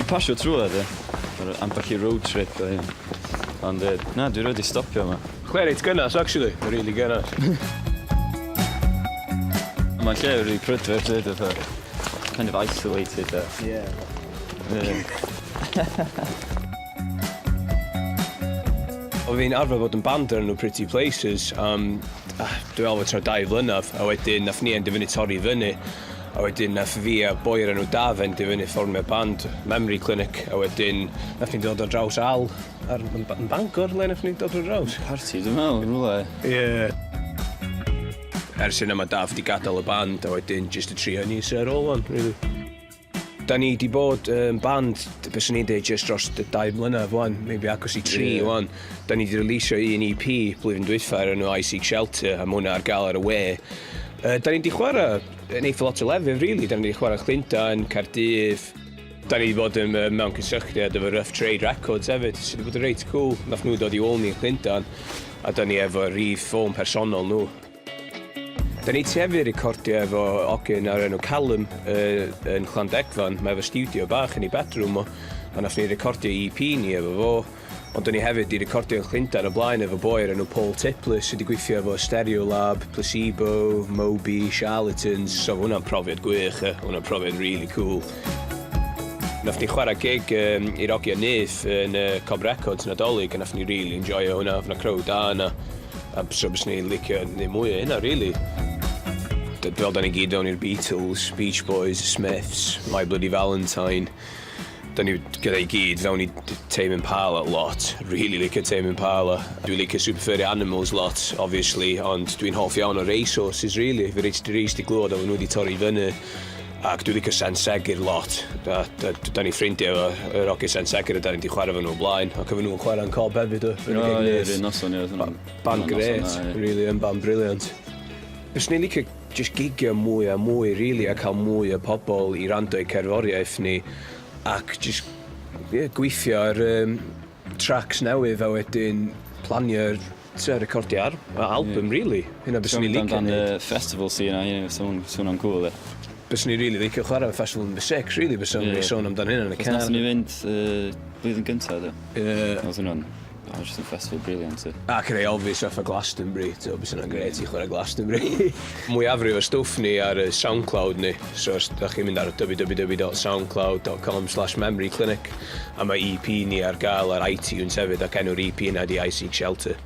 Di pasio trwy de. Ar ambell i road trip a hyn. Ond yy na, dwi rioed 'di stopio yma. Lle reit gynnas actually, ma' rili gynnas. Ma'n lle rili prydferth 'fyd fatha kind of isolated a... Ie. Ie. O' fi'n arfer bod yn band o'r enw Pretty Places am ah, dwi me'wl tua 2 flynadd a wedyn nath ni enderfynu torri fyny a wedyn nath fi a boi o'r enw Daf enderfynu fformio band Memory Clinic a wedyn nath ni dod ar draws Al ar yn Ba- yn Bangor le nath ni dod ar draws. Parti dwi me'wl yn rwle. Ie. Ers hynna ma' Daf 'di gadal y band a wedyn jyst y trio ni sy ar ôl 'wan rili. Da ni 'di bod yn band, byswn i'n deud jyst dros 2 mlynedd 'wan, maybe agos i 3 yeah. 'wan. Da ni 'di releasio un EP blwyddyn dwytha ar enw I Seek Shelter, a ma' hwnna ar gael ar y we. Da ni 'di chwarae yn eitha lot o lefydd, really. Da ni 'di chwarae Llundain, Caerdydd. Da ni 'di bod yn, mewn cysylltiad efo Rough Trade Records hefyd, sydd wedi bod yn reit cool. Nath nhw dod i ôl ni yn Llundain, a da ni efo rhif ffôn personol nhw. Da ni tueddu recordio efo ogyn o'r enw Callum yy yn Llandegfan. Mae efo stiwdio bach yn ei bedroom o. A nath ni recordio EP ni efo fo. Ond 'da ni hefyd 'di recordio yn Llundain o blaen efo boi o'r enw Paul Tipler sy 'di gweithio efo Stereolab, Placebo, Moby, Charlatans. So ma' hwnna'n profiad gwych yy. Ma' hwnna'n profiad really cool. Nath ni chwarae gig yym i'r Ogia Nyth yn yy Cob Records Nadolig a nath ni really enjoio hwnna. O'dd 'na crowd da yna. A so byswn i'n licio neud mwy o hynna rili. Fel da ni gyd fewn i'r Beatles, Beach Boys, Smiths, My Bloody Valentine. Da ni gyda i gyd fewn i Tame Impala lot. Really licio Tame Impala. Dwi'n licio Super Furry Animals lot, obviously, ond dwi'n hoff iawn o Racehorses, really. Fi reit drist i glywed o nhw wedi torri fyny. Ac dwi'n licio Sen Segur lot. Da, da, da ni ffrindiau efo yr oge Sen Segur a da ni wedi chwarae efo nhw o blaen. Ac efo nhw'n chwarae'n Cob hefyd. O, ie, yr un noson, ie. Band grêt, really, yn band brilliant. Fyswn i'n licio just gigio mwy a mwy, really, a cael mwy o pobl i rando i cerddoriaeth ni ac just yeah, gweithio ar tracks newydd a wedyn planio'r Trio recordio ar album really. Hynna byswn i'n licio neud. Amdan y festival scene a hynny, sa hwnna'n cool ie. Byswn i'n really licio chwarae yn Festival Number 6 really, byswn i'n sôn amdan hynna yn y car. Nathon ni fynd blwyddyn gynta do? Ie. Oedd hwnna'n oh, just yn festival brilliant. Ie. Ac rei obvious fatha Glastonbury, t'o' bysa hwnna'n grêt i chwarae Glastonbury. Mwyafrif o stwff ni ar y Soundcloud ni, so os 'dach chi'n mynd ar www.soundcloud.com/memoryclinic a mae EP ni ar gael ar iTunes hefyd ac enw'r EP yna 'di I Seek Shelter.